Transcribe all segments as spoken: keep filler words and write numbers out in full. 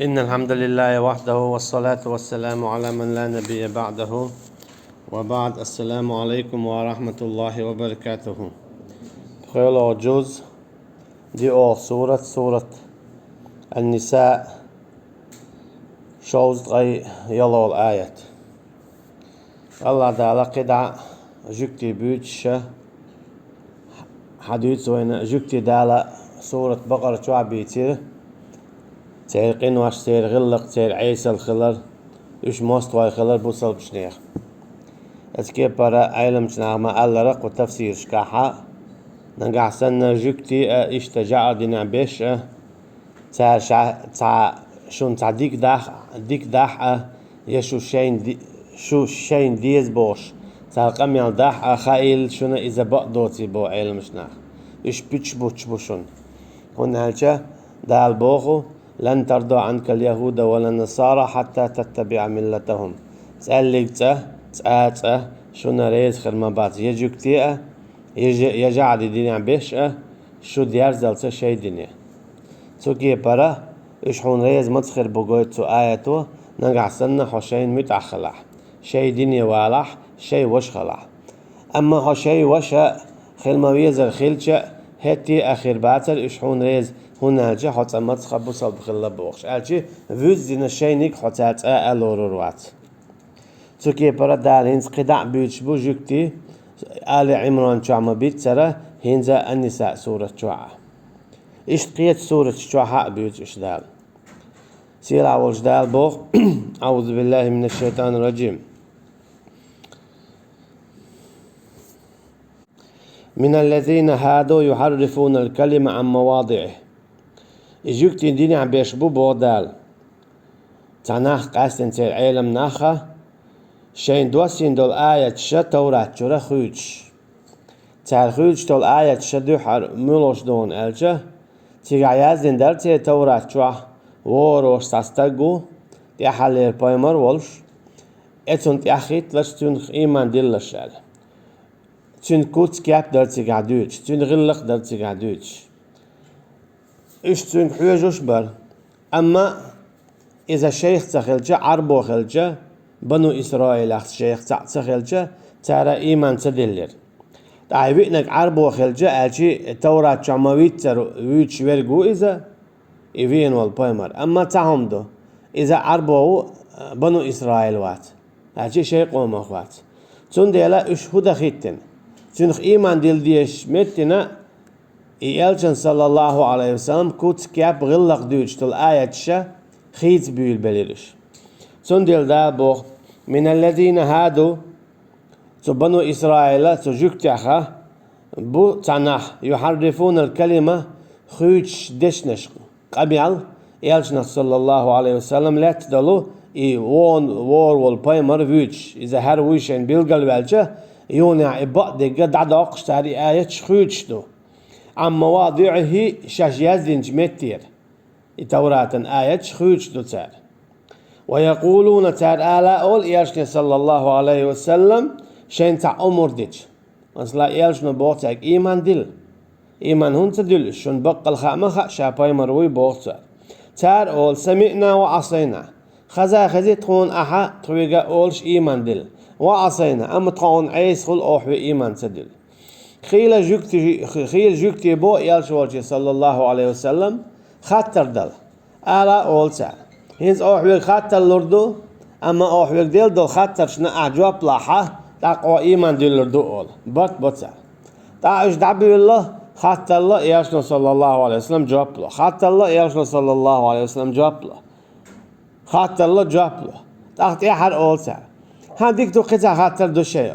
إن الحمد لله وحده والصلاة والسلام على من لا نبي بعده وبعد. السلام عليكم ورحمة الله وبركاته. ПхоьлогӀа жуз, диъолгӀа сурат, сурат Ан-Ниса, шовзткъе ялхолгӀа аят. АллахӀ Дала кхидӀа жуьгтий буьйцуш хьадуьйцу вайна, жуьгтий Дала сурат Бакъара чохь бийцира, церан къинош, церан гӀиллакх, церан Ӏесалла хилар, уьш мостагӀий хилар бусалбачу нехан. Оцу кепара Ӏеламчу наха ма-аллара кху тафсирашкахь, нагахь санна жуьгтий а, иштта жӀар динехь берш а, цара ша-, цхьа, шуна цхьа дика дахь, дика дахь а, я шу шайна ди-, шу шайна деза бохуш, цара къамел дахь а, хаийла шуна иза бакъ доций боху Ӏеламчу наха. Уьш пуьташ буттуш бу шуна. ХӀунда аьлча Дала боху: «Лан тарда Ӏанка ал-яхӀуда ва лан-насара хьатта таттабиӀа миллатахӀум». ЦӀаьллиг цӀа, цкъа а цӀа шуна реза хир ма бац, я жуьгтий а, я жа-, я жӀар динехь берш а, шу дерзалц шайн дине. Цу кепара уьш хьуна реза маца хир бу гойту цу аято, нагахь санна хьо шайна муьтӀахь хилахь, шайн дине валахь, шайн ваша хилахь. Амма хьо шайн ваша хила ма везара хилча, хӀетте а хир бацара уьш хьуна реза, хӀунда аьлча хьо цкъа маца хан бусалба хилла бохуш, аьлча вуьззина шайниг хьо цара цкъа а лорур вац. Цу кепара Дала хӀинца кхидӀа а буьйцуш бу жуьгтий, Али Ӏимран чохь ма-биццара, хӀинца Ан-Ниса сурат чохь а. Иштта кхечу сураташ чохь а буьйцу уьш Дала. Сийлахь волчу Дала боху: أعوذ بالله من الشيطان الرجيم. من الذين هادوا يحرفون الكلم عن مواضعه. И жуьгтийн динехь берш бу, боху Дала, цхьа нах, къаьстина церан Ӏелам нах а, шайна доссийна долу аяташ а Таврат чуьра хуьйцуш. Цара хуьйцуш долу аяташ а дуьххьара муьлш ду аьлча, цигахь яздина дара церан Таврат чохь: вогӀур волуш цхьа стаг ву, тӀаьххьарлера пайхамар волуш, э, цунна тӀаьххӀитталаш, цуьнах ийман диллалаш аьлла. Цуьнан куц-кеп дара цигахь дуьйцуш, цуьнан гӀиллакх дара цигахь дуьйцуш. Уьш цуьнга хьоьжуш бара. Амма иза шайх ца хилча, Ӏарбо хилча, Бану Исраилах шайх цхьаъ ца хилча, цара ийман ца диллира. ТӀаккха и виънарг Ӏарбо хилча, аьлчи Таврат чохь ма-виццара вуьйцуш верг ву иза, и веана волу пайхамар. Амма цхьа хӀума ду: иза Ӏарбо ву, Бану Исраил вац, аьлчи шайн къомах вац. Цундела уьш хӀун дан хӀиттина? Цуьнах ийман дилла дезаш меттина, и элчан, саллаллаху Ӏалайхи ва саллам, куц-кеп, гӀиллакх дуьйцуш долу аяташ а хийца буьйлабелира уьш. Цундела Дала боху: «Миналлазина хаду», цу Бану Исраила, цу жуьгтех а бу цхьа нах, «юхьаррифунал калима», хуьйцуш дешнаш, къамел, элчанах, саллаллаху Ӏалайхи ва саллам, лаьцна долу и вон-, вогӀур волу пайхамар вуьйцуш, иза хӀара вуй шайна билгалваьлча, юханехь и бакъдерг дӀадоккхуш цара и аяташ хуьйцуш ду. Ан мавадиӀихӀи, шаьш яздинчу меттера и Тавратан аяташ хуьйцуш ду цара. Ва якъулуна, цара ала а олу элчане, саллаллаху Ӏалайхи ва саллам, шайна цхьа омра дича. Масала, элчано боху цаьрга: «Ийман дилла». Ийман хӀунда ца дуьллу, шуна баккъал хаа ма хаьа, ша пайхамар вуй, боху цара. Цара олу: «Самиъна ва Ӏасайна». Хаза хези тхуна ахьа, тхоьга олуш ийман дилла. «Ва Ӏасайна», амма тхо хьуна Ӏеса хуьлу, охьаве ийман ца дуьллу. Хийла жуьгти-, хийла жуьгти бо элча волче, саллаллаху Ӏалайхи ва саллам, хаттар дала. Ала а олу цара: «ХӀинца охьавега хаттар лур ду, амма охьавега делла долу хаттаршна ахь жоп лахь, тӀаккха хьо ийман дуьллур ду», — олу. Барт бо цара. ТӀаккха уьш дӀабуьйлла, хатталла, элчано, саллаллаху Ӏалайхи ва саллам, жоп ло. Хатталла, элчано, саллаллаху Ӏалайхи ва саллам, жоп ло. Хатталла, жоп ло. ТӀаккха тӀаьхьара олу цара: «ХӀан, дика ду, кхин цхьа хаттар ду шайн».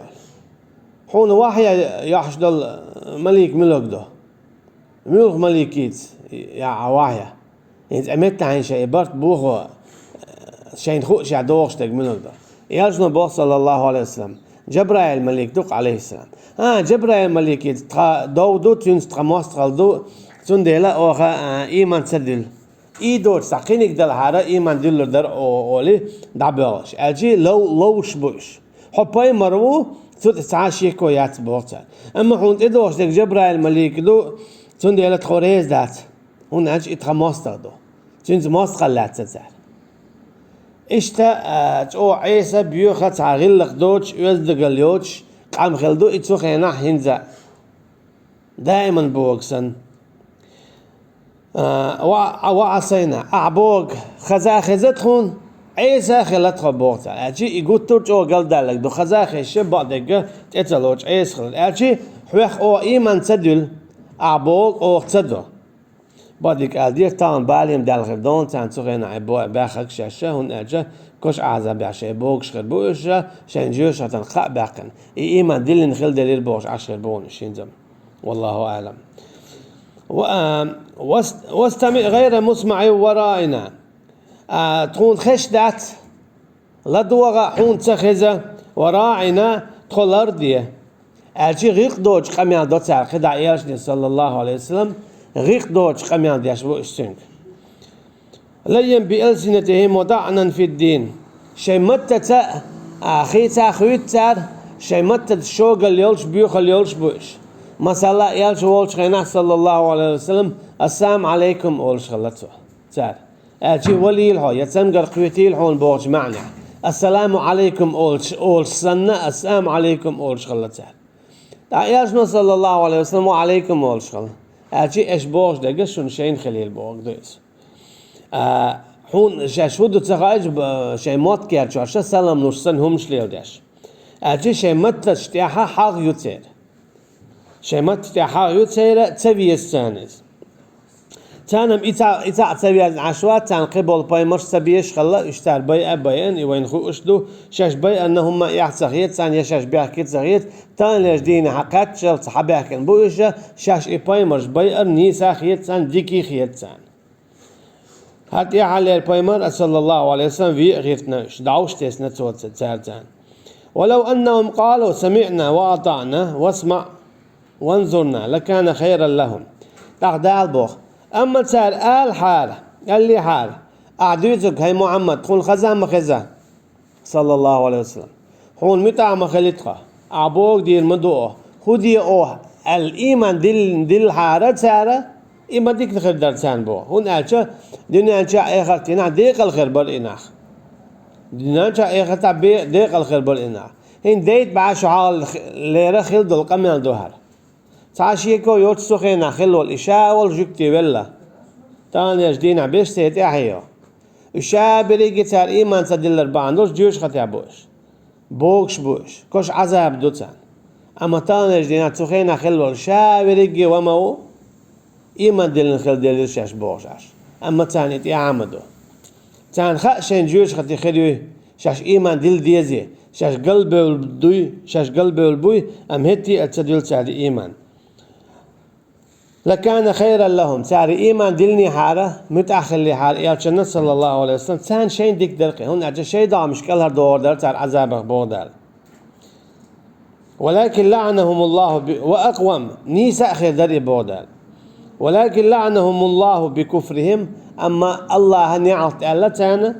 Хьуна вахья йохьуш долу малик муьлаг ду? Муьлха маликица яхьа вахья? ХӀинца а меттахь шайн и барт бохо, шайна хуъушехь дохуш дерг муьлха ду? Элчано боху, саллаллаху Ӏалайхи ва саллам: «Джабраил малик ду-кх, Ӏалайхиссалам». «А, Джабраил маликица тхан дов ду, цуьнца тхан мостагӀалла ду, цундела оха, а, ийман ца дуьллу». И доцуш, цхьа кхиниг далахьара, ийман дуьллур дара оха, олий, дӀабоьлхуш. Аьлчи лов-, ловш бу уьш. Хьо пайхамар ву, цу тӀе цхьа а шеко яц, боху цара. Амма хьуна тӀедогӀуш дерг Джабраил малик ду, цундела тхо реза дац. ХӀунда аьлча и тхан мостагӀа ду. Цуьнца мостагӀалла лаьцна цара. Иштта, а, чӀогӀа Ӏеса боьха цхьа гӀиллакх доцуш, оьзда дагал йоцуш къам хилла ду и цу хенахь хӀинца. Даиман боху санна. А, ва, ва Ӏасайна, ахьа боху, хаза а хеза тхуна, Ӏеса а хила тхо боху цара. Аьлча и гуттар а чӀогӀа галдаьлларг ду, хаза а хезча бакъдерг тӀе ца лоцу Ӏеса хилар. Аьлча хьох оха ийман ца дуьллу, ахьа боху, оха ца до. Бакъдерг аьлла деза, тахана балийна даьлла хир ду хьуна царна цу хенахь и бо-, баьхнарг шаьш, хӀунда аьлча кхочу Ӏазап бехь шайн богуш хир бу уьш, шайн жоьжахатех кхаъ баьккхина. И ийман диллина хила делира бохуш Ӏаш хир бу хьуна уьш хӀинца. Валлаху аълам. Ва-, а, вас-, вастами гӀайра мусмаӀин ва раӀина. А, тхуна хезаш дац, ладогӀа хьуна ца хеза, ва раӀина, тхо ларде. Аьлча гӀиллакх доцу къамел до цара, кхидӀа элчане, саллаллаху Ӏалайхи ва саллам, гӀиллакх доцу къамел деш бу уьш цуьнга. Лаййан би алсинатихим ва таӀнан фид-дин. Шайн маттаца а хийца а хуьйцу цара, шайн маттаца шогал йолуш, боьхалла йолуш бу уьш. Масала, элча волчу хенахь, саллаллаху Ӏалайхи ва саллам, «Ассаламу Ӏалайкум» олуш хилла цо, цара. Аьлча валийла хьо, я цамгар кхоьтийла хьуна бохучу маьӀнехь. «Ассаламу Ӏалайкум» олуш, олуш санна, «Ассаламу Ӏалайкум» олуш хилла цара. ТӀаккха элчано, саллаллаху Ӏалайхи ва саллам, «Ва Ӏалайкум» олуш хилла. Аьлча и аша бохуш дерг шуна шайна хилийла бохург ду иза. А, хьуна шаьш хӀун ду ца хаьа, б-, шайн мотт кечъеш, салам луш санна хӀуманаш леладеш. Аьлча шайн матташ тӀехь хьагӀ ю церан. Шайн матташ тӀехь хьагӀ ю церан, ца веза царна иза. Царна-м и цхьаъ, и цхьаъ ца везна Ӏаш вац, царна кхин болу пайхамарш ца безаш хилла, уьш цара байъа а байъина, и вайна хууш ду, шаьш байарна хӀумма а эхь ца хета царна, я шаьш бехке ца хета, таханлерчу дийнахь кхаччалц хьабаьхкина бу уьш, шаьш и пайхамарш байар нийса а хета царна, дика а хета царна. ХӀара тӀаьххьарлера пайхамар, саллаллаху Ӏалайхи ва саллам, ве а гӀиртина уьш, дӀовш а тесна цо ца-, цаьрца. «Валав аннахум къалу: „Самиъна ва атаъна, васмаъ ванзурна“, лакана хайран лахум». ТӀаккха Дала боху: «Амма цара алахьара, аллехьара, ахьа дуьйцург, хӀай Мухьаммад, тхуна хаза а ма хеза, саллаллаху Ӏалайхи ва саллам, хьуна муьтӀахь ма хили тхо, ахьа бохург дийр ма ду оха, хӀун де оха», аьлла, ийман дил-, диллахьара цара, и ма диканна хир дара царна боху. ХӀунда аьлча дуьнен чохь, эхартан дийнахь декъала хир бара и нах. Дуьнен чохь, эхартахь бе-, декъала хир бара и нах. ХӀинца дайта бӀе шо хьалха лера хилла долу къамел ду хӀара. Цхьа шеко йоцу цу хенахь хилла волу и ша волу жуьгти велла. Таханлерчу дийнахь берш церан тӀаьхье йо. Уьш ша берриге цара ийман ца диллар бахьана долуш жоьжахатехь бу уьш. Богуш бу уьш. Кхочу Ӏазап ду царна. Амма таханлерчу дийнахь цу хенахь хилла волу ша верриге ва ма ву, ийман диллина хила делира шаьш бохуш Ӏаш. Амма царна и тӀаьхьа ма ду. Царна хаьа шайн жоьжахати хир юй, шаьш ийман дилла дезий, шаьш галбевлла дуй, шаьш галбевлла буй, амма хӀетте а ца дуьллу цара и ийман. «Лакана хайран лахум», цара ийман диллинехьара, муьтӀахь хиллехьара элчанна, саллаллаху Ӏалайхи ва саллам, царна шайна дика дара кхин, хӀунда аьлча шайн догӀмаш кӀелхьардохур дара цара Ӏазабах, боху Дала. «Валакин лаъанахумуллаху би-, ва акъвам», нийса а хир дара и, боху Дала. «Валакин лаъанахумуллаху би куфрихим», амма Аллаха неӀалт аьлла царна,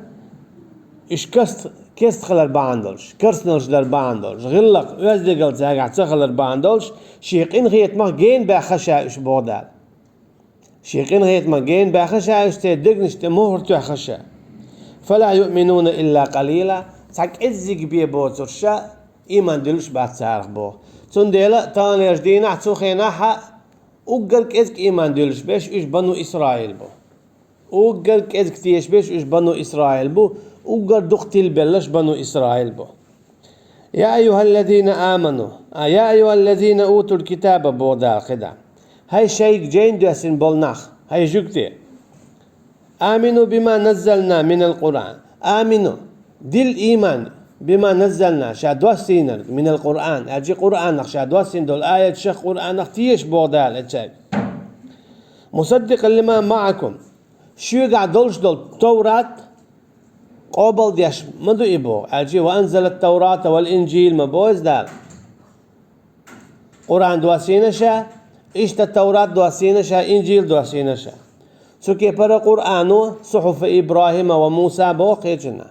уьш каст-, кест хилар бахьана долуш, карсаналш дар бахьана долуш, гӀиллакх, оьзда дагал цаьргахь ца хилар бахьана долуш, шен къинхетамах гена баьхна ша уьш, боху Дала. Шен къинхетамах гена баьхна ша уьш, церан дегнаш тӀе мухӀар тоьхна ша. «Фала юъминуна илла къалила», цхьа кӀеззиг бен боцурш ша ийман дуьллуш бац царах, боху. Цундела таханлерчу дийнахь, цу хенахь а уггар кӀезиг ийман дуьллуш берш уьш Бану Исраил бу. Уггар кӀезиг тешаш берш уьш Бану Исраил бу, уггар дукха тилабелларш Бану Исраил бу. «Я айюхаллазина аману», а, «Я айюхаллазина утул китаба», боху Дала кхидӀа. ХӀай шайга жайна доьссина болу нах, хӀай жуьгти! «Амину бима наззална минал Къуръан». «Амину», дилла ийман, «бима наззална», ша доссийнарг, «минал Къуръан», аьлча Къуръанах, ша доссийна долу аяташах, Къуръанах теша, боху Дала, эцаьрга. «Мусаддикъан лима маӀакум». Шуьгахь долуш долу Товрат къобалдеш ма ду и, боху. Аьлча «ва анзалат Таврата вал Инжил» ма боху иза Дала. Къуръан доссийна ша, иштта Таврат доссийна ша, Инжил доссийна ша. Цу кепара Къуръано, «Сухьуфа Ибрахима ва Муса» боху кхечунна.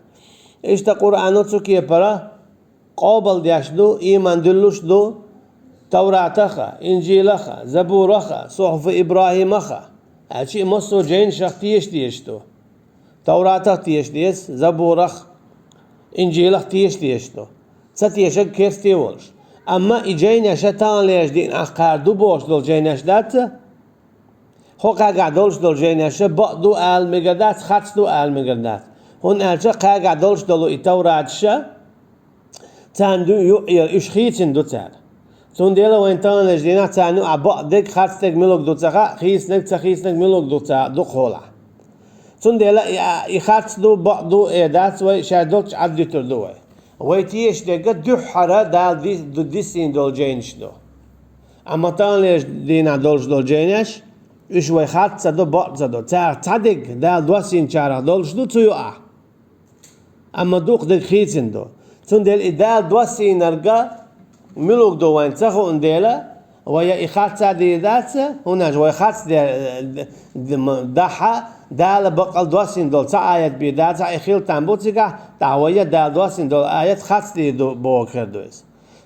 Иштта Къуръано цу кепара къобалдеш ду, ийман дуьллуш ду Тавратах а, Инжилах а, Забурах а, Сухьуфа Ибрахимах а. Аьлча и массо а жайнашах теша дезаш ду. Тавратах теша деза, Забурах, Инжилах теша дезаш ду. Ца тешарг керста волуш. Амма и жайнаш таханлерчу дийнахь кхара ду бохуш долу жайнаш дац? Хьо кхаьргахь долуш долу жайнаш бакъ ду ала мегар дац, харц ду ала мегар дац. ХӀунда аьлча кхаьргахь долуш долу и Тавраташ царна ю-, юкъера уьш хийцина ду цара. Цундела вайн таханлерчу дийнахь царна юкъахь бакъ дерг, харц дерг муьлург ду ца хаьа, хийцинарг, ца хийцинарг муьлург ду ца дукхахьолахь. Цундела и, и харц ду, бакъ ду эр дац вай, шаьш долчу Ӏад дуьтур ду вай. Вай теша дерг дуьххьара Дала ди-, ду-, дисина долу жайнаш ду. Амма таханлерчу дийнахь долуш долу жайнаш, уьш вай харц ца до, бакъ ца до. Царах цхьа дерг Дала доссийначарах долуш ду цу юкъахь. Амма дукха дерг хийцина ду. Цундела и Дала доссийнарг муьлург ду вайна ца хууна дела, вай я и харц а дийр дац, хӀунда аьлча вай харц де-, д-, д-, м-, дахьа Дала баккъал доссийна долу цхьа аят бийр дац, и хила там бу цигахь, тӀаккха вай я Дала доссийна долу аят харц дийр ду бохург хир ду иза.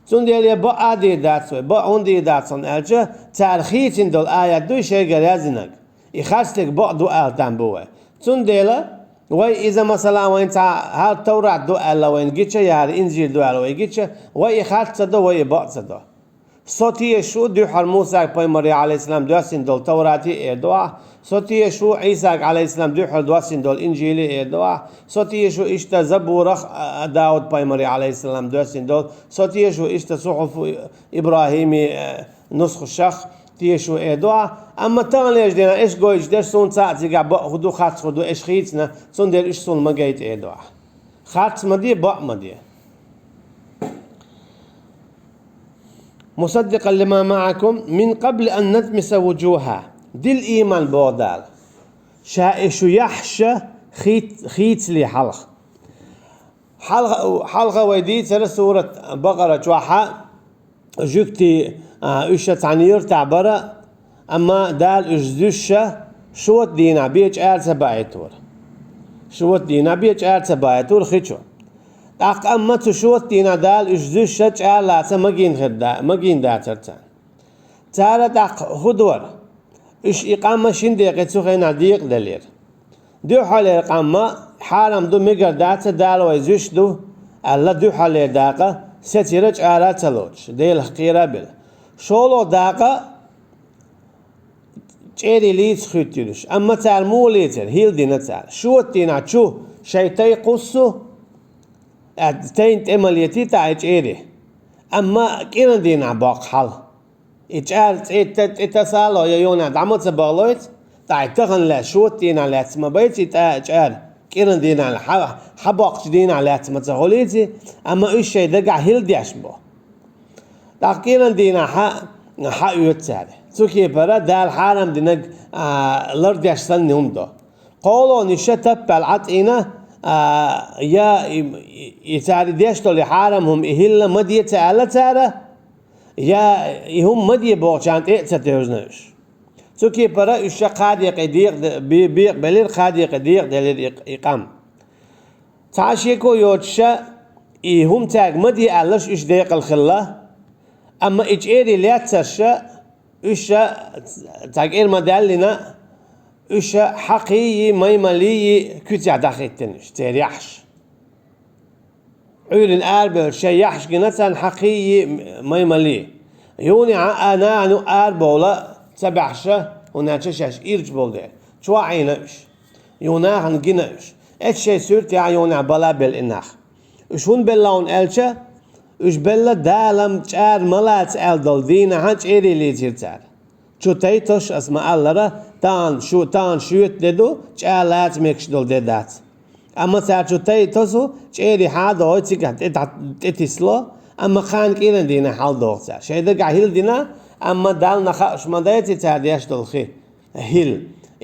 Цундела я бакъ а дийр дац вай, бакъ хӀунда дийр дац хьуна аьлча, цара хийцина долу аят дуй шайгара яздинарг. И харцлиг бакъ ду ала там бу вай. Цундела вай иза, масала, вайн цхьа хӀара Таврат ду аьлла вайна гича, я хӀара Инжил ду аьлла вай гича, вай и харц ца до, вай и бакъ ца до. Со тешаш ву дуьххьара Мусаг пайхамаре, алейхиссалам, доссийна долу Таврате эр ду ахь, со тешаш ву Ӏийсаг, алейхиссалам, дуьххьара доссийна долу Инжиле эр ду ахь, со тешаш ву иштта Забурах, а, Дауд пайхамаре, алейхиссалам, доссийна долу, со тешаш ву иштта Сухьуфу ИбрахӀими, а, нусхашах тешаш ву эр ду ахь. Амма таханлерчу дийнахь уьш гойтуш дерш суна цхьаъ цигахь бакъ хӀун ду, харц хӀун ду, уьш хийцина, цундела уьш суна ма гайта эр ду ахь. Харц ма де, бакъ ма де. مصدقا لما معكم من قبل أن نطمس وجوها. Дила ийман, боху Дала. Ша и шу яхьаш хийц-, хийцале хьалха. Хьалха, хьалха вай дийцара сурат Бакъара чохь а, жуьгтий, а, уьш цхьана юьртахь бара, амма Дала уьш зуьйш шота дийнахь бен чӀара ца баийтора. Шота дийнахь бен чӀара ца баийтора хи чу. ТӀаккха амма цу шота дийнахь Дала уьш зуьйш чӀара лаца магийна хир да-, магийна дацара царна. Цара тӀаккха хӀун дора? Уьш и къам шина декъе цу хенахь декъаделира. Дуьххьарлера къам хьарам ду, мегар дац, Дала вай зуьйш ду аьлла, дуьххьарлера дакъа сецира чӀара а ца лоцуш, Делах кхера а бина. ШолгӀа дакъа чӀерий лийца хӀуьттина уьш. Амма цара муха лийцира? ХӀилла дина цара. Шота дийнахь чу шайн тай кхуссу, а, тайна тӀе ма летий тӀаккха и чӀерий. Амма кӀиран дийнахь боккху хьал. И чӀара цӀе тӀе, тӀе тасало я юханехь дӀа ма ца бахалойту, тӀаккха и тахана лаьцна, шота дийнахь лаьцна ма байца и тӀа-, чӀара, кӀиран дийнахь хьа-, хьабоккхучу дийнахь лаьцна ма ца хуьлийций, амма уьш шайн дагахь хӀилла деш бу. ТӀаккха кӀиран дийнахь хьа-, хьаоьцу цара. Цу кепара Дала хьарам динарг, а, лардеш санна хӀума до. КхоалгӀанаш таппаьлла Ӏа тӀийна, а, я и, и, и цара и деш долу и хьарам хӀума, и хӀилла ма де ца аьлла цара, я и хӀума ма де бохучарна тӀе а ца тевжина уьш. Цу кепара уьш ша кхаа декъе декъа-, бе-, бекъабелира, кхаа декъе декъаделира и, и къам. Цхьа шеко йоцуш, и хӀума цаьрга ма де аьлларш уьш декъала хилла, амма и чӀерий лаьцнарш уьш цхьа кӀира ма даьллина, уьш хьакхийи, маймалийи куьцехь дӀахӀиттина уьш, церан яхьаш. Ӏуьйранна арабевлла шайн яхьаш гина царна хьакхийи, маймалийи. Юханехьа а нахана юкъа арабовла ца баьхьаш, хӀунда аьлча шаьш ирча болу дела, чохь Ӏийна уьш. Юха нахана гина уьш. Эцу шайн суьртехь юханехьа бала белла и нах. Уьш хӀунда белла хьуна аьлча, уьш белла Дала чӀара ма лаца аьлла долу дийнахьа чӀерий лийцира цара. Чу тайтош, ас ма-аллара, тахана шу-, тахана шоьта де ду, чӀа лаца мегаш долу де дац. Амма цара чу тайтосу, чӀерий хьа а дохуй, цигахь тӀе-, тӀе тисло, амма кхана кӀиран дийнахь хьаладоху цара. Шайн дагахь хӀилла дина, амма Далла хаьа уьш ма дайций цара деш долу хи. ХӀилла.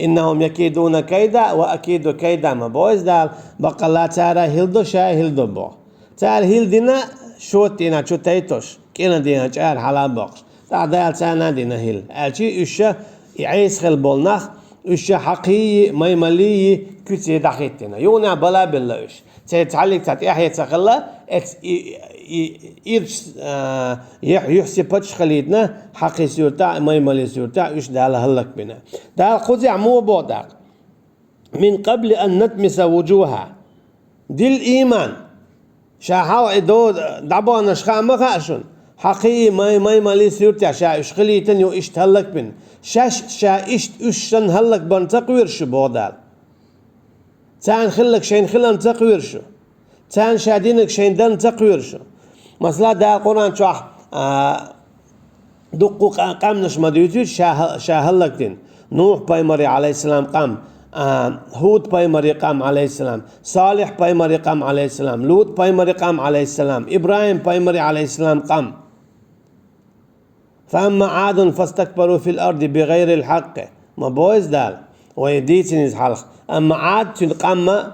«إنهم يكيدون كيدا وأكيد كيدا» ма боху иза Дала, баккъалла цара хӀилла до, ша хӀилла до боху. Цара хӀилла дина, шота дийнахь чу тайтош, кӀиран дийнахь чӀара хьала а боккхуш, тӀаккха Дала царна а дина хӀилла. Аьлча уьш ша и Ӏеса хилла болу нах, уьш ша хьакхийи, маймалийи куьце дӀахӀиттина. Юханехьа бала белла уьш. Церан цхьаллиг цхьа тӀаьхье ца хилла, эц и, и, ирча, а, юьхь-, юьхь-сипаташ хилийтина, хьакхи суьртахь, маймали суьртахь уьш Дала хӀаллакбина. Дала кхузехь муха боху тӀаккха? من قبل أن نطمس وجوها. Дила ийман. Ша хьалха и до дӀабаханарш хаа ма хаьа шуна. Хьакхий май, май малий суьртехь ша уьш хилийтина ю, иштта хӀаллакбина. Шаьш ша иштта уьш санна хӀаллакбарна ца кхоьру шу, боху Дала. Царна хилларг шайна хиларна ца кхоьру шу. Царна ша динарг шайна дарна ца кхоьру шу. Масала, Дала Къуръан чохь, а, дуккха къа-, къаьмнаш ма дуьйцуьйту ша, ша хӀаллакдина. Нухь-пайхамаре, Ӏалайхиссалам, къам, а, ХӀуд-пайхамаре къам, Ӏалайхиссалам, Салихь-пайхамаре къам, Ӏалайхиссалам, ЛутӀ-пайхамаре къам, Ӏалайхиссалам, ИбрахӀим-пайхамаре, Ӏалайхиссалам, къам. فأما عاد فاستكبروا في الأرض بغير الحق. Ма боху иза Дала, вай дийцина иза хьалха. Амма Ӏад, цуьнан къам а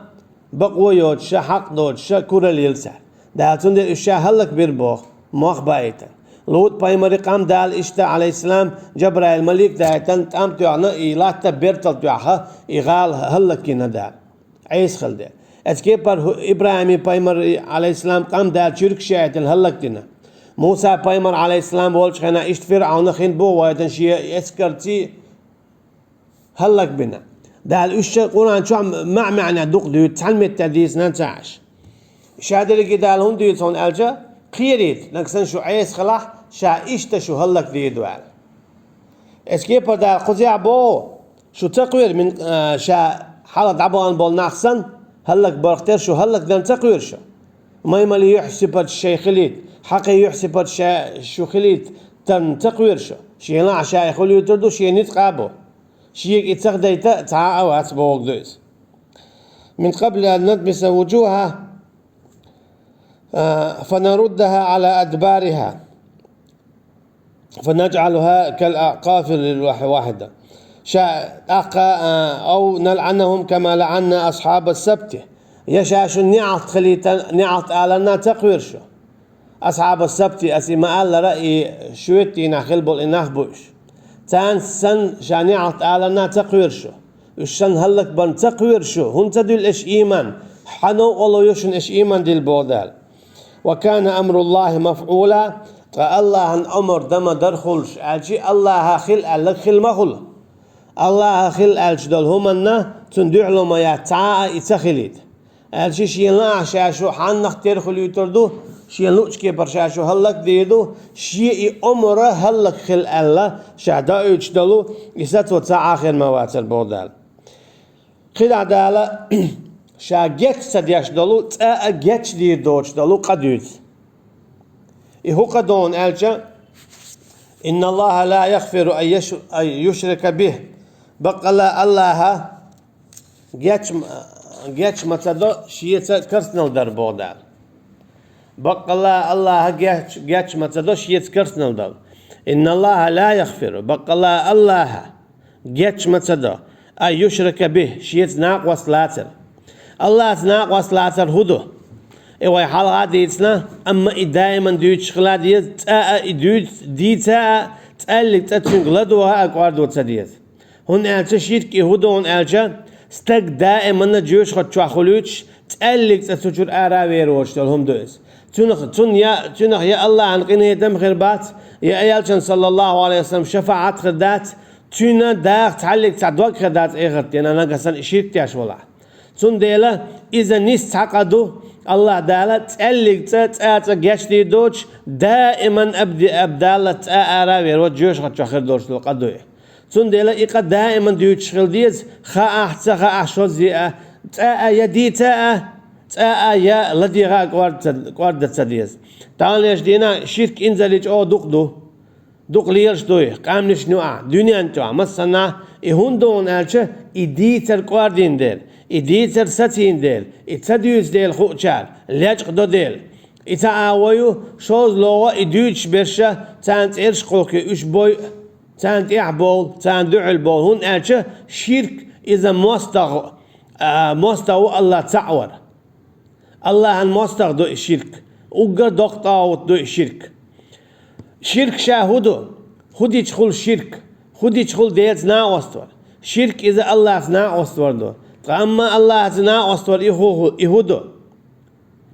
бакъо йоцуша, хьакъ доцуша куралла елла цара. Дала цундела уьш ша хӀаллакбира боху, мох баийтина. ЛутӀ-пайхамаре къам Дала иштта, Ӏалайхиссалам, Джабраил-малик даийтина, тӀам тоьхна, и латта бертал тоьхна, и гӀала хӀаллакйина Дала. Ӏеса хилла дела. Оцу кепара хӀу-, ИбрахӀим-пайхамар, Ӏалайхиссалам, къам Дала чуьркаш яийтина хӀаллакдина. Муса-пайхамар, Ӏалайхиссалам, волчу хенахь иштта ФирӀавна хин бу а войтина шен эскарций хӀаллакбина. Дала уьш ша Къуръан чохь ма-, маьӀ-маьӀна дукха дуьйцу, цхьана меттехь дийцина ца Ӏаш. Ша дерриге Дала хӀунда дуьйцу хьуна аьлча, кхерийта, нагахь санна шу Ӏеса хилахь, ша иштта шу хӀаллакдийр ду аьлла. Оцу кепара Дала кхузахь боху, шу ца кхоьру мин-, а, ша хьалха дӀабахана болу нах санна, хӀаллакбарх тера шу хӀаллакдарна ца кхоьру шу. Май-малий юьхь-сипаташ шайн хилийта, хьакхий юьхь-сипаташ ша-, шу хилийта тарна ца кхоьру шу. Шен лаахь ша и хуьлуьйтур ду, шен ницкъ а бу. Шега и ца дайта цхьа а вац бохург ду иза. من قبل أن نطمس وجوها، а, فنردها على أدبارها. فنجعلها كالقافر الواحدة. Ша, тӀаккха, а, أو نلعنهم كما لعنا أصحاب السبت. Я ша шуна неӀалт хилийта, неӀалт аларна ца кхоьру шу. Асхьабу Сабти, аса и ма-аллара, и шоьтан дийнахь хилла болу и нах бу уьш. Царна санна ша неӀалт аларна ца кхоьру шу. Уьш санна хӀаллакбарна ца кхоьру шу. ХӀунда ца дуьллу аша ийман? Хьан новкъарло ю шуна аша ийман дилла боху Дала. وكان أمر الله مفعولا. Ткъа Аллахьан омра дан ма дара хуьлуш, аьлча Аллахьа хила аьлларг хила ма хуьлу. Аллахьа хила аьлча долу хӀуманна цунна дуьхьало ма яц цхьа а и ца хилийта. Аьлча шен лаахь ша шу хьаннах тера хуьлуьйтур ду, шен луъучу кепара ша шу хӀаллакдийр ду, шен и омра хӀаллак хила аьлла, ша доуьйтуш долу и сацо цхьа а хир ма вацара боху Дала. КхидӀа Дала ша геч ца деш долу, цкъа а гечдийр доцуш долу къа дуьйцу. И хӀун къа ду аьлча, إن الله لا يغفر أن يش-، أن يشرك به. Баккъалла Аллахьа геч, геч ма ца до шеца керстанал дар боху Дала. Баккъалла Аллахьа геч, геч ма ца до шеца керстанал дар. إن الله لا يغفر. Баккъалла Аллахьа геч ма ца до, أن يشرك به, шеца накъост лацар. Аллахьца накъост лацар хӀун ду? И вай хьалха а дийцина, амма и даиман дуьйцуш хила деза, цкъа а и дуьйц-, дийца а, цкъа а цкъа цуьнга ладогӀа а кӀордо ца деза. ХӀунда аьлча ширк и хӀун ду аьлча, стаг даиманна жоьжахати чохь хуьлуьйтуш, цкъа а цкъа цу чуьра ара а вер воцуш долу хӀума ду иза. Цуьнах, цунна я, цуьнах я Аллахьан къинхетам хир бац, я Элчан, саллаллаху алейхи ва саллам, шафаӀат хир дац, цуьнан даха цхьаллиг цхьа дог хир дац эхарт дийнахь, нагахь санна и ширк деш валахь. Цундела иза нис цхьа къа ду, Аллахь Дала цкъа а цкъа, цкъа а цкъа гечдийр доцуш, даиман абди-, абдалла цкъа а ара а вер воцуш жоьжахати чохь хир долуш долу къа ду и. Цундела и къа даиман дуьйцуш хила деза, хаахь, ца хаахь, шозза а, цкъа а я дийца а, цкъа а я ладегӀа а кӀорда ца, кӀорда ца деза. Таханлерчу дийнахь ширк инзаре чӀогӀа дукха ду. Дукха лелаш дуй, къаьмнашна юкъахь, дуьненна чохь, массанхьа, и хӀунда ду аьлча, и дийцар кӀордийна дела, и дийцар сацийна дела, и ца дуьйцу дела хуучара, лечкъа до дела. И ца агӀо ю, шозлагӀа и дуьйцуш берш, царна цӀераш кхухкий, уьш бой, царна тӀехь бовла, царна дуьхьал бовла, хӀунда аьлча ширк иза мостагӀа, а, мостагӀа ву Аллах цхьаъ вар. Аллахьан мостагӀа ду и ширк. Уггар доккха тӀагӀут ду и ширк. Ширк ша хӀун ду? ХӀун дича хуьлу ширк? ХӀун дича хуьлу Делаца накъост вар? Ширк иза Аллахьца накъост вар ду. Ткъа амма Аллахьца накъост вар и хӀу-, хӀу-, и хӀун ду?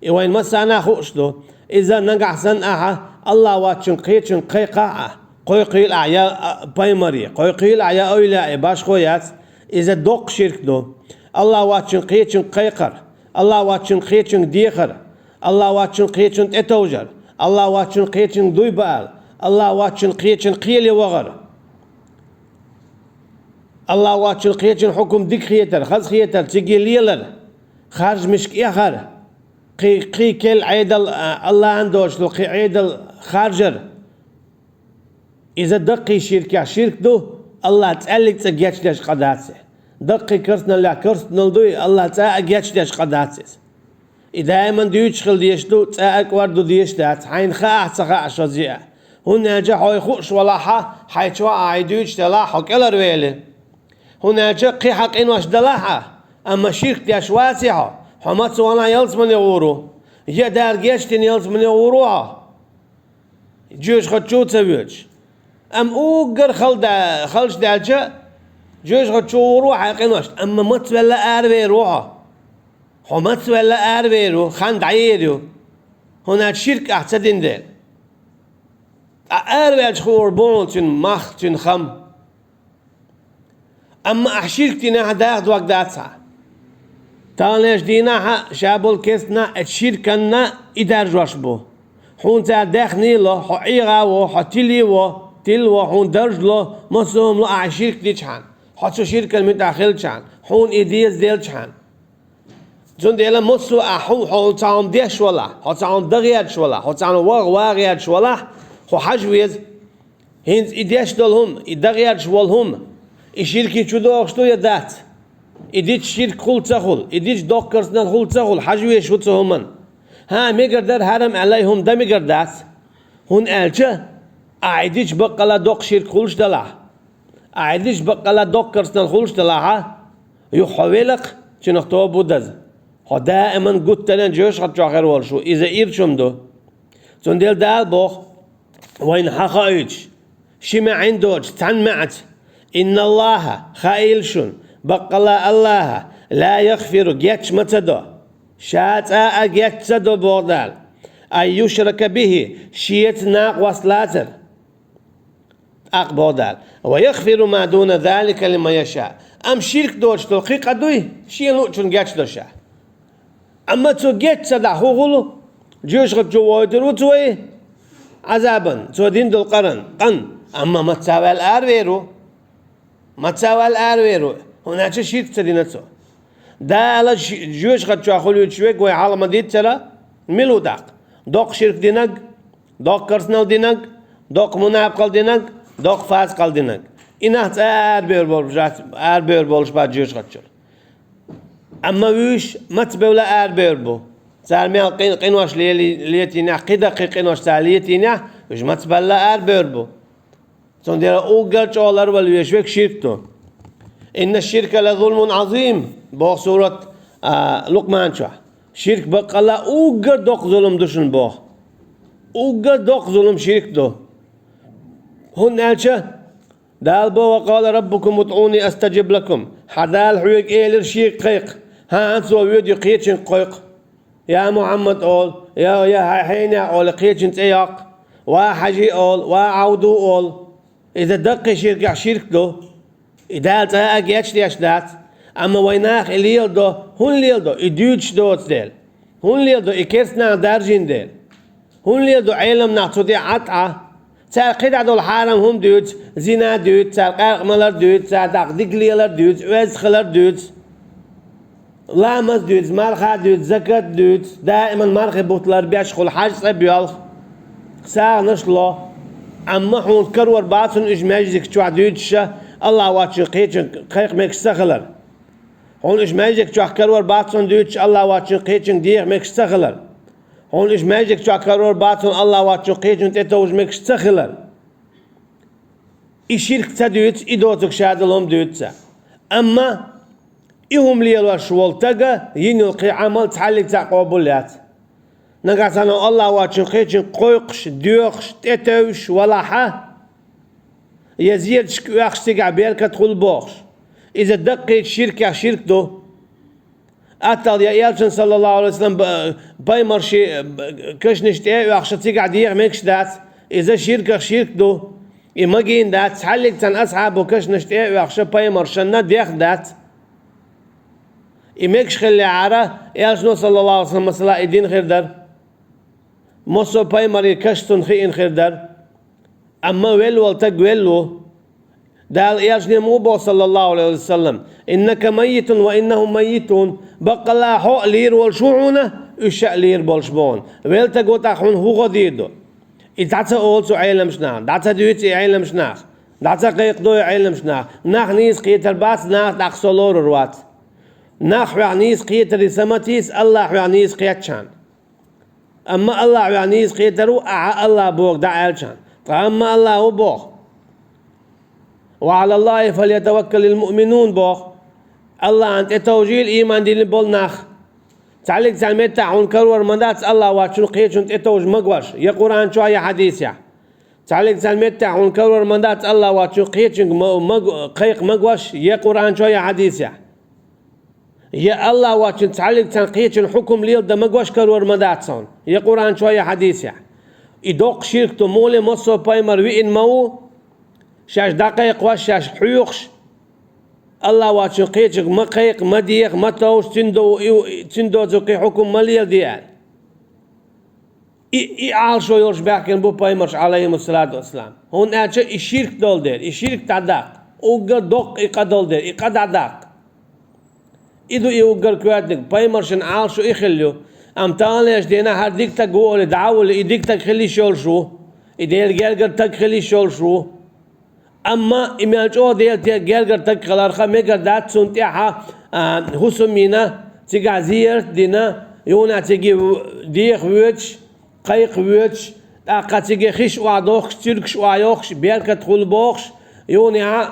И вайн массарна а хууш ду. Иза нагахь санна ахьа Аллах воцчун кхечун кхайкхахь а, кхойкхийла ахьа я, а, пайхамаре, кхойкхийла ахьа я эвлияе, башхо яц, иза доккха ширк ду. АллахӀ воацачун кхечунга кхайкхар, АллахӀ воацачун кхечунга дехар, АллахӀ воацачун кхечунна тӀетовжар, АллахӀ воацачун кхечунга дуй баал, АллахӀ воацачун кхечунна кхеле вахар, АллахӀ воацачун кхечун хьукам дика хетар, хаза хетар, цига лелар, харжамашка эхар, кхы, кхы керла Ӏедал, а, АллахӀан доацаш дола кхы Ӏедал харжар. Иза даккхий ширкех ширк ду, АллахӀ цӀаьллиг цӀа гечдеш къа дац. Даккхий керстаналлех керстанал дуй, АллахӀ цӀа а гечдеш къа дац иза. И даиман дуьйцуш хила дезаш ду, цӀа а кӀорду дезаш дац, хьайна хаа а, ца хаа а шозза а. ХӀунда аьлча хьо хууш валахьа, хьай чохь а хьай дуьйцуш делахь, хьо кӀелхьарвели. ХӀунда аьлча кхин хьан къинош далахьа, амма ширк деш вацахь хьо, хьо маца валахь ялсамане гӀур ву. Я Дала гечдина ялсамане гӀур ву хьо, жоьжахати чу ца воьдуш. Амма уггар хала да-, халш даьлча, жоьжахати чу гӀур ву хьайн къиношна, амма маца ваьлла аравер ву хьо. Хьо маца ваьлла аравер ву, хан дӀаер ю. ХӀунда аьлча ширк ахь ца дина дела. Ткъа араваьлча хуур бу хьуна цуьнан мах, цуьнан хам. Амма ахь ширк динехь даха дог дац хьан. Таханлерчу дийнахь а ша болу керстанаш а ширканна и даржош бу. Хьуна цара даьхний а ло, хьо ӀегӀа а во, хьо тиле а во, тилла а во, хьуна дарж а ло, массо а хӀума ло ахь ширк дичхьана, хьо цу ширкана муьтӀахь хилчхьана, хьуна и деза делчхьана. Цундела массо а ахь хьуна хьо цхьа хӀума деш валахь, хьо цхьа хӀума дан гӀерташ валахь, хьо цхьа хӀума ваха ван гӀерташ валахь, хьо хьажа веза. ХӀинца и деш долу хӀума, и дан гӀерташ волу хӀума, и ширки чу догӀуш ду я дац? И дича ширк хула ца хула, и дича доккха керстанал хула ца хула, хьажа везаш ву цу хӀуманна. ХӀан, мегар дара хьарам аьлла, и хӀума дан мегар дац? ХӀунда аьлча ахь и дича баккъалла доккха ширк хуьлуш делахь, ахь и дича баккъалла доккха керстанал хуьлуш делахьа, юха хьо велахь, цунах тоба ву даза. Хьо даиман гуттаренна жоьжахати чохь хир волуш ву, иза ирча хӀума ду. Цундела Дала боху, вайна хьан хоуьйтуш, ши маьӀна доцуш цхьана маьӀнаца: «Инналлаха», хаийла шуна, баккъалла АллахӀа, «ла яхфиру», геч ма ца до. Ша цкъа а геч ца до, боху Дала, «ан юшрака бихи», шеца накъост лацар. ТӀаккха боху Дала: «Ва яхфиру ма дуна залика лиман яша». Амма ширк доцуш долу кхин къа дуй, шена луучунна геч до ша. Амма цо геч ца дахь хӀун хуьлу? Жоьжахати чу войтур ву цо и Ӏазабан, цо дина долу къаран, къан. Амма маца ваьлла аравер ву. Маца ваьлла аравер ву, хӀунда аьлча ширк ца дина цо. Дала ши-, жоьжахати чохь хуьлуьйтуш верг вай хьалха ма-дийццара, мила ву тӀаккха? Доккха ширк динарг, доккха керстанал динарг, доккха мунапикъал динарг, доккха фасикъал динарг. И нах цкъа а арабевр болуш бац, арабевр болуш бац жоьжахати чуьра. Амма вуьш маца бевлла арабевр бу. Цара мел къин-, къинош лели-, летийнехь, кхидӀа кхин къинош цара летийнехь, уьш маца баьлла арабевр бу. Цундела уггар чӀогӀа ларвала везаш верг ширк ду. «Инна ширка ла зулмун Ӏазим», боху сурат, а, Лукъман чохь. Ширк баккъалла уггар доккха зулам ду шуна боху. Уггар доккха зулам ширк ду. ХӀунда аьлча Дала боху: «Ва къала раббукум удӀуни астаджиб лакум». Хьан Дала хьоьга элира шега кхайкха. ХӀан, цо воьдий кхечуьнга кхойкху. Я Мухьаммад олу, я, я хье-, хьенех олу, кхечун цӀе йоккху. Ва Хьажи олу, ва Ӏавду олу. Иза даккхий ширкех ширк ду. И Дала цкъа а гечдеш дац. Амма вай наха и леладо, хӀунда леладо? И дуьйцуш доцу дела. ХӀунда леладо? И керстанах даржийна дела. ХӀунда леладо Ӏеламнах цу тӀе Ӏа тӀа? Цара кхидӀа долу хьарам хӀума дуьйцу, зина дуьйцу, цара къаьркъа малар дуьйцу, цара дакъа дика лелар дуьйцу, оьзда хилар дуьйцу, ламаз дуьйцу, марха дуьйцу, закат дуьйцу, даиман мархи бутт лар беш хуьлу, хьаьж цӀа боьлху, сагӀанаш ло. Амма хьуна карор бац хьуна уьш маьждиг чохь дуьйцуша, АллахӀ воцчун кхечуьнга кхайкха мегаш ца хилар. Хьуна уьш маьждиг чохь карор бац хьуна дуьйцуш, АллахӀ воцчун кхечуьнга деха мегаш ца хилар. Хьуна уьш маьждиг чохь карор бац хьуна АллахӀ воцчун кхечуьнга тӀетовжа мегаш ца хилар. И ширк ца дуьйцу, и доцург ша долу хӀума дуьйцу ца. Амма и хӀума лелош волу стага йина йолу кхин Ӏамал цхьаллиг цхьаъ къобал яц. Нагахь санна АллахӀ воцчун кхечуьнга кхойкхуш, доьхуш, тӀетевжаш валахьа, я зераташка оьхуш цигахь беркат хуьлу бохуш. Иза даккхийчу ширкех ширк ду. Аттал я элчан, саллаллаху алейхи ва саллям, ба-, пайхамарши, ба-, кашнаш тӀе а оьхуша цигахь деха мегаш дац. Иза ширках ширк ду. И магийна дац, цхьаллиг цхьана асхьабо кашнаш тӀе а оьхуша пайхамаршанна деха дац. И мегаш хиллехьара, Элчано, саллаллаху Ӏалайхи ва саллам, масала, и дина хир дара. Массо а пайхамарийн каш цунна хиъна хир дара. Амма велла волу таг велла ву. Дала Элчане ма боху, саллаллаху Ӏалайхи ва саллам: «Иннака маййитун ва иннахум маййитун». Баккъалла хьо а лийр волуш ву хьуна, уьш а лийр болуш бу хьуна. Велла таг ву тӀаккха хьуна хӀун гӀо дийр ду? И дӀа ца олу цу Ӏеламчу наха, дӀа ца дуьйцу и Ӏеламчу наха, дӀа ца кхайкхадо и Ӏеламчу наха. Нах нийса кхетар бац, наха тӀаккха со лорур вац. Нах хьоьх нийса кхетаре са ма тийса, АллахӀ хьоьх нийса кхетчхьана. Амма АллахӀ хьоьх нийса кхетар ву, ахьа АллахӀ боху дӀа аьлчхьана. Ткъа амма АллахӀ хӀун боху? «Ва Ӏала АллахӀи фальятаваккалил муъминун», боху. АллахӀана тӀетовжийла ийман диллина болу нах. Цхьаьллиг цхьана меттехь хьуна карор ма дац АллахӀ воцчунна кхечунна тӀетовжа магош, я Къуръан чохь, я хьадисехь. Цхьаьллиг цхьана меттехь хьуна карор ма дац АллахӀ воцчунна кхечуьнга ма-, маг-, кхайкха магош, я Къуръан чохь, я хьадисехь. Я АллахӀ воцчунна цхьаьллиг цхьана кхечунна хьукум леладан магош карор ма дац хьуна, я Къуръан чохь, я хьадисехь. И доккха ширк ду, муха а массо а пайхамар виъна ма ву, шаьш дӀакхайкхош, шаьш хьоьхуш, АллахӀ воцчунна кхечуьнга ма кхайкха, ма деха, ма товжа, цуьнан до-, и-, цуьнан доцург кхин хьукум ма леладе аьлла. И, и Ӏалашо йолуш баьхкина бу пайхамарш, Ӏалайхимуссалату вассалам. ХӀунда аьлча и ширк долу дела, и ширк дӀадаккха. Уггар доккха и къа долу дела, и къа дӀадаккха. И ду и уггар коьртаниг, пайхамаршна Ӏалашо и хилла ю. Амма таханлерчу дийнахь хӀара дика таг ву олий, дӀа а вуьллий, и дика таг хила йиш йолуш ву. И Делан гергара таг хила йиш йолуш ву. Амма и мел чӀогӀа Делан те-, гергара таг хиларх мегар дац, цунна тӀаьхьа, а, хӀусам йина, цигахь зиярат а дина, юханехь цига в-, деха воьдуш, кхайкха воьдуш, тӀаккха цига хиш охьадохкуш, цуьргаш охьайохкуш, беркат хуьлу бохуш, юханехь,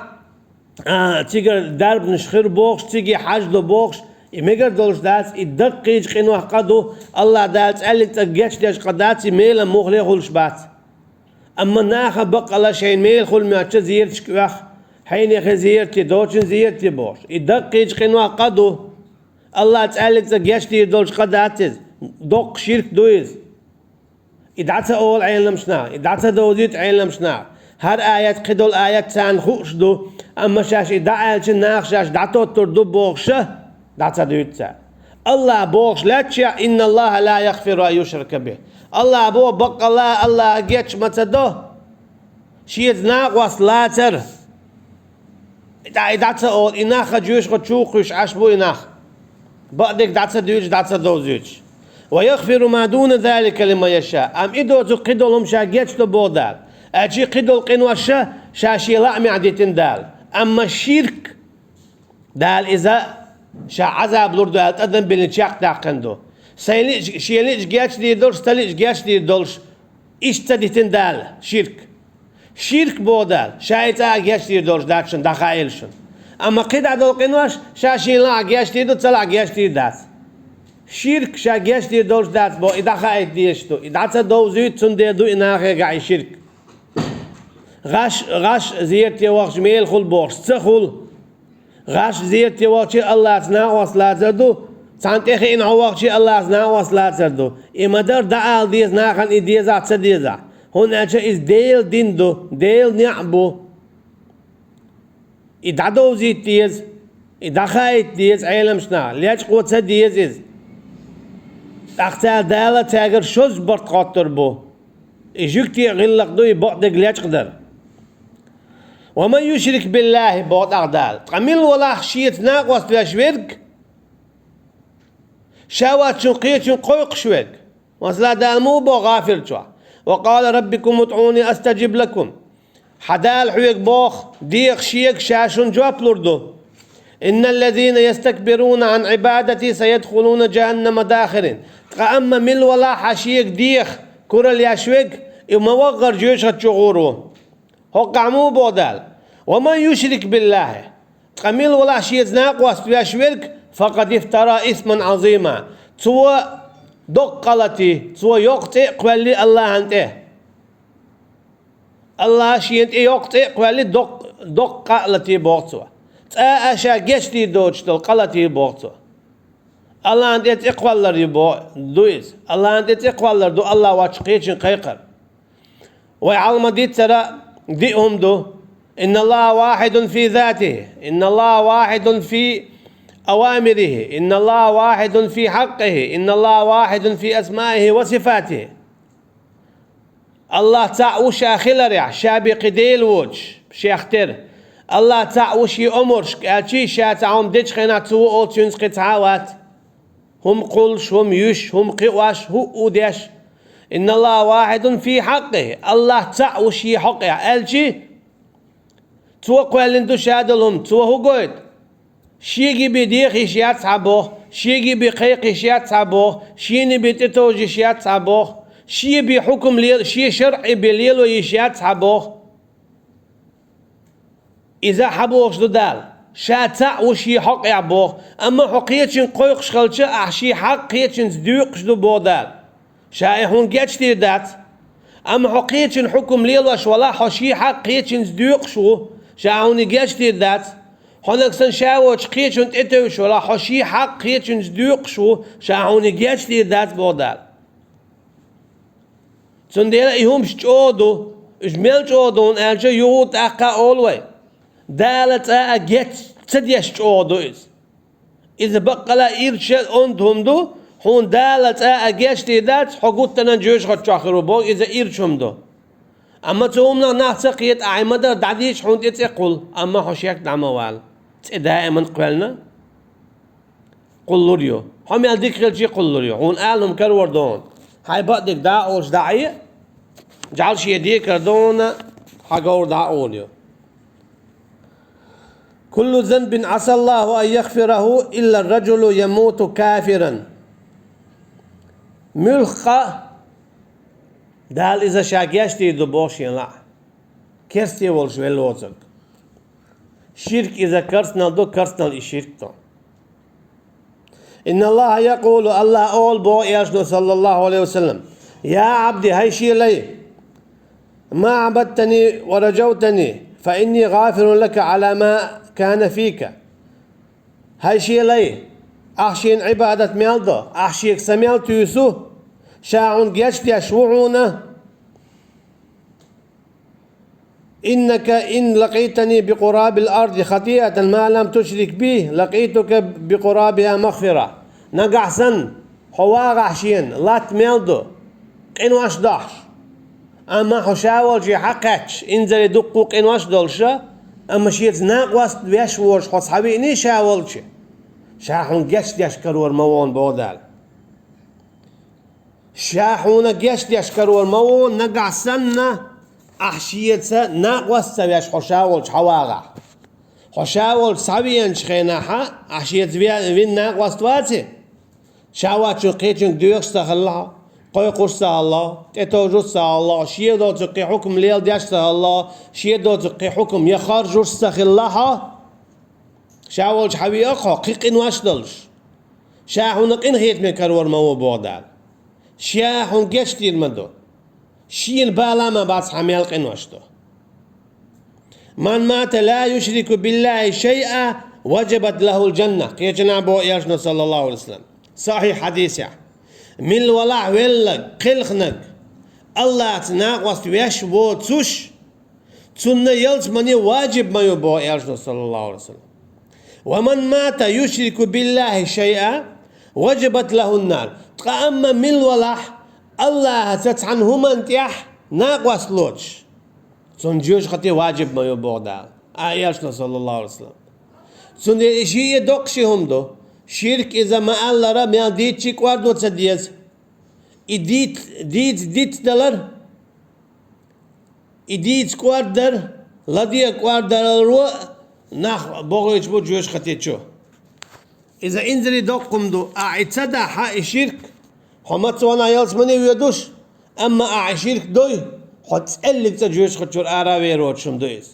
а, цигара дарбанаш хир бохуш, цига хьаж до бохуш, и мегар долуш дац, и даккхийчу къинойх къа ду, АллахӀ Дала цӀаьллиг цӀа гечдеш къа дац, и мелан муххале а хуьлуш бац. Амма наха баккъала шайна мел хуьлу моьттучу зиярташка оьху, хьенехан зиярте, доцчун зиярте бохуш. И даккхийчу къинойх къа ду. АллахӀ цӀаьллиг цӀа гечдийр долчу къа дац иза. Доккха ширк ду иза. И дӀа ца олу Ӏеламчу наха, и дӀа ца довзуьйту Ӏеламчу наха. ХӀара аят, кхидолу аят царна хууш ду, амма шаьш и дӀа аьлча, наха шаьш дӀатоттур ду бохуша, дӀа ца дуьйцу цара. АллахӀ бохуш лаьтташехь: «Инна Аллаха ла яхфиру ан юшрака бихи». АллахӀ боху, баккъалла АллахӀа геч ма ца до Шеца накъост лацар. И дӀа, и дӀа ца олу, и нах хан жоьжахати чу кхуьйсуш Ӏаш бу и нах. Бакъдерг дӀа ца дуьйцуш, дӀа ца довзуьйтуш. «Ва яхфиру ма дуна залика лиман яша». Амма и доцург кхидолу хӀума ша гечдо боху Дала. Аьлча кхидолу къинош ша, ша шен лаамехь дитина Дала. Амма ширк Дала иза ша Ӏазаб лур ду аьлла тӀадам биллина чекхдаьккхина ду. Сайн лиъча, шен лиъча гечдийр долуш, ца лиъча гечдийр долуш, иштта ца дитина Дала ширк. Ширк боху Дала, ша и цкъа а гечдийр долуш дац шуна, дӀахаийла шуна. Амма кхидӀа долу къинош ша шен лаахь гечдийр ду, ца лаахь гечдийр дац. Ширк ша гечдийр долуш дац боху, и дӀахаийта дезаш ду, и дӀа ца довзуьйту, цундела ду и нахехь и ширк. ГӀаш, гӀаш зерате вахча мела хуьлу бохуш, ца хуьлу. ГӀаш зерате вахча АллахӀца накъост лацар ду, цхьана тӀе хиъна хьо вахча АллахӀца накъост лацар ду. И ма-дарра дӀаала деза нахана и дезахь, ца дезахь. ХӀунда аьлча иза Делан дин ду, Делан неӀ бу. И дӀадовзийта деза, и дӀахаийта деза Ӏеламчу наха, лечкъо ца деза иза. ТӀаккха цара Дала цаьргара шозза барт хоттур бу. И жуьгтий а гӀиллакх ду и бакъдерг лечкъадар. «Ва ман юшрик биллахи», боху тӀаккха Дала. Ткъа мила валахь шеца накъост веш верг? Ша воцчун кхечун кхойкхуш верг? Масала, Дала муха боху ГӀафир чохь: «Ва къала раббукум удӀуни астаджиб лакум». Хьан Дала хьоьга боху, деха шега, ша шуна жоп лур ду. «Инналлазина ястакбируна ан Ӏибадати саядхулуна джаханнама дахирин». Ткъа амма мила валахь хьан шега деха, куралла еш верг, и ма ваххара жоьжахати чу гӀур ву. ХӀокхахь муха боху Дала: «Ва ман юшрик биллахи». Ткъа мила валахь шеца накъост веш верг, «факъад ифтара исман Ӏазима». Цо доккха къа лати, цо йоккха цӀе а кхоьлли АллахӀан тӀе. АллахӀа шена тӀе йоккха цӀе а кхоьлли, доккха, доккха къа а лати боху цо. Цкъа а ша гечдийр доцуш долу къа лати боху цо. АллахӀан тӀе цӀе кхоллар ю бо-, ду иза. АллахӀан тӀе цӀе кхоллар ду АллахӀ воцчу кхечун кхайкхар. Вай хьалха ма-дийццара диъ хӀума ду. «Инна Аллаха вахидун фи затихи, инна Аллаха вахидун фи أوامره، إن الله واحد في حقه، إن الله واحد في أسمائه وصفاته. Аллах цаӀ ву ша хиларехь, ша бен кхин Дела воцуш, шех тера. Аллах цаӀ ву шен омаршка, аьлча, ша цхьа хӀума дечу хенахь цо олу цуьнца кхин цхьа а вац. ХӀума кхуллуш, хӀума юьсуш, хӀума кхиош, хӀуъа а деш. إن الله واحد في حقه. Аллах цаӀ ву шен хьокъехь, аьлча, цо кхоьллина ду ша долу хӀума, цо хӀун гойту? Шега бен деха йиш яц хьан боху, шега бен кхайкха йиш яц хьан боху, шена бен тӀетовжа йиш яц хьан боху, шен бен хьукам лела, шен шарӀе бен лело йиш яц хьан боху. Иза хьан бохуш ду Дала? Ша цхьаъ ву шен хьокъехь боху, амма хьо кхечуьнга кхойкхуш хилча, ахь шен хьакъ кхечуьнца доькъуш ду боху Дала. Ша и хьуна гечдийр дац. Амма хьо кхечун хьукам лелош валахь, хьо шен хьакъ кхечуьнца доькъуш ву, ша хьуна и гечдийр дац. Хьо нагахь санна ша воцуш кхечун тӀетевжаш валахь, хьо шен хьакъ кхечуьнца доькъуш ву, ша хьуна и гечдийр дац боху Дала. Цундела и хӀумаш чӀогӀа ду, уьш мел чӀогӀа ду хьуна аьлча, юха а тӀаккха а олу вай. Дала цкъа а геч ца деш чӀогӀа ду иза. Иза баккъала ирча онда хӀума ду, хьуна Дала цкъа а гечдийр дац, хьо гуттанан жоьжахати чохь хир ву боху, иза ирча хӀума ду. Амма цу хӀуманах нах ца кхета, ахь и ма-дарра дӀадийча хьуна тӀе цӀе кхуллу, амма хьо шек дӀа ма вала. ЦӀе даиман кхоьллина кхуллур ю. Хьо мел дика хилча а кхуллур ю. Хьуна ала хӀума карор ду хьуна. Хьайн бакъдерг дӀа а олуш дӀа а Ӏе, жӀаьла шен декар ду хьуна, хьан говр дӀа а олу ю. كل ذنب عسى الله أن يغفره إلا الرجل يموت كافرا. Муьлхха а Дала иза ша гечдийр ду боху шен лаахь, керсте волуш велла воцург. Ширк иза керстанал ду, керстанал и ширк ду. إن الله يقول, Аллах олу боху элчано, саллаллаху алейхи ва саллам: يا عبدي, хӀай шен лай, ما عبدتني ورجوتني فإني غافر لك على ما كان فيك. ХӀай шен лай, ахь шена Ӏибадат мел до, ахь шега са мел туьйсу, ша хьуна гечдеш ву хьуна. إنك إن لقيتني بقراب الأرض خطيئة ما لم تشرك بي لقيتك بقرابها مغفرة. Нагахь санна, хьо вагӀахь шена, латта мел ду, къинош дохьуш. Амма хьо ша волчу хьакхаьчча, инзаре дуккха къинош долуша, амма шеца накъост веш воцуш хьо схьавиъний ша волчу, ша хьуна гечдеш карор ма ву хьуна боху Дала. Ша хьуна гечдеш карор ма ву, нагахь санна, ахь шеца накъост ца веш хьо ша волчу хьавагӀахь. Хьо ша волчу схьавеанчу хенахьа, ахь шеца ве-, вина накъост ваци? Ша воцчунна кхечуьнга доьхуш ца хилла хьо, кхойкхуш ца хилла хьо, тӀетовжуш ца хилла хьо, шен доцург кхин хьукам леладеш ца хилла хьо, шен доцург кхин хьукам я хоржуш ца хилла хьо, ша волчу хьавеа-кх хьо, кхин къинош долуш. Ша хьуна къинхетаме карор ма ву боху Дала. Ша хьуна гечдийр ма ду. Шена бала а ма бац хьан мел къинош ду. من مات لا يشرك بالله شيئا وجبت له الجنة. Кхечанхьа боху элчано, саллаллаху алейхи ва саллам, сахьихь хьадисехь: мила валахь веллаг, кхелхнаг, Аллахьца накъост веш воцуш, цунна ялсамани важиб ма ю боху элчано, саллаллаху алейхи ва саллам. ومن مات يشرك بالله شيئا وجبت له النار. Ткъа амма мила валахь, Аллахьца цхьана хӀуманна тӀехь накъост лоцуш, цунна жоьжахати важиб ма ю боху Дала, а элчано, саллаллаху алейхи ва саллам. Цундела и шиъ а доккха ши хӀума ду. Ширк иза ма-аллара, мел дийцча а кӀордо ца деза. И дийц-, дийца дицдалар, и дийца кӀордар, ладегӀа кӀордаралло а нах бохуьйтуш бу жоьжахати чу. Иза инзаре доккха хӀума ду, ахь и ца дахь, и ширк, хьо маца ванахь ялсамани воьдуш, амма ахь и ширк дой, хьо цӀеллиг цӀа жоьжахати чуьра ара а вер воцуш хӀума ду иза.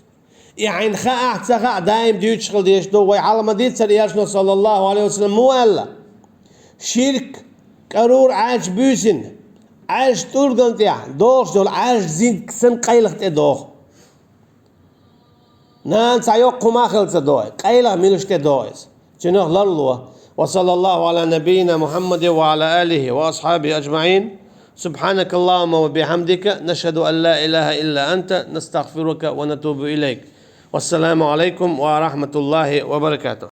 И хьайна хаахь а, ца хаахь а, даим дуьйцуш хила дезаш ду, вай хьалха ма-дийццара элчано, саллаллаху алейхи ва саллам, муха аьлла: ширк кӀарура Ӏаьржа буьйсина, Ӏаьржа тӀулгана тӀехь дохуш долу Ӏаьржа зинг санна къайлаха тӀедоху. Нана цхьа йоккха хӀума а хила ца доху, къайлаха муьлш тӀедоху иза. Цуьнах ларло. وصلى الله على نبينا محمد وعلى آله وأصحابه أجمعين. سبحانك اللهم وبحمدك، نشهد أن لا إله إلا أنت، نستغفرك ونتوب إليك. والسلام عليكم ورحمة الله وبركاته.